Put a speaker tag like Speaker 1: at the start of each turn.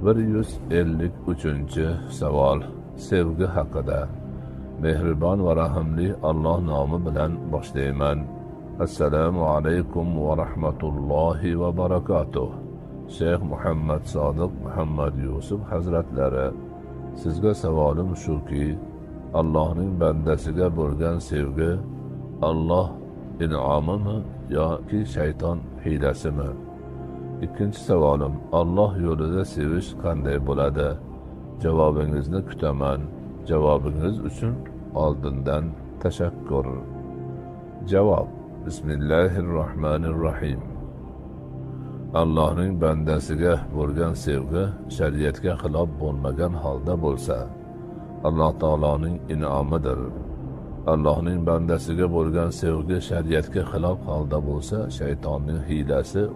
Speaker 1: 153-savol sevgi haqida. Mehribon va rahimli Alloh nomi bilan boshlayman. Assalomu alaykum va rahmatullohi va barakatuh. Shayx Muhammad Sodiq Muhammad Yusuf hazratlari, sizga savolim shuki, Allohning bandasiga bo'lgan sevgi Alloh in'omimi yoki shayton hiylasimi? Ikkinchi savolim, Alloh yo'lida sevish qanday bo'ladi? Javobingizni kutaman. Javobingiz uchun oldindan tashakkur. Javob. Bismillahirrohmanirrohim. Allohning bandasiga bo'lgan sevgi shariatga xilof bo'lmagan holda bo'lsa, Alloh taoloning in'omidir. Allohning bandasiga bo'lgan sevgi shariatga xilof holda bo'lsa, shaytonning hiylasi va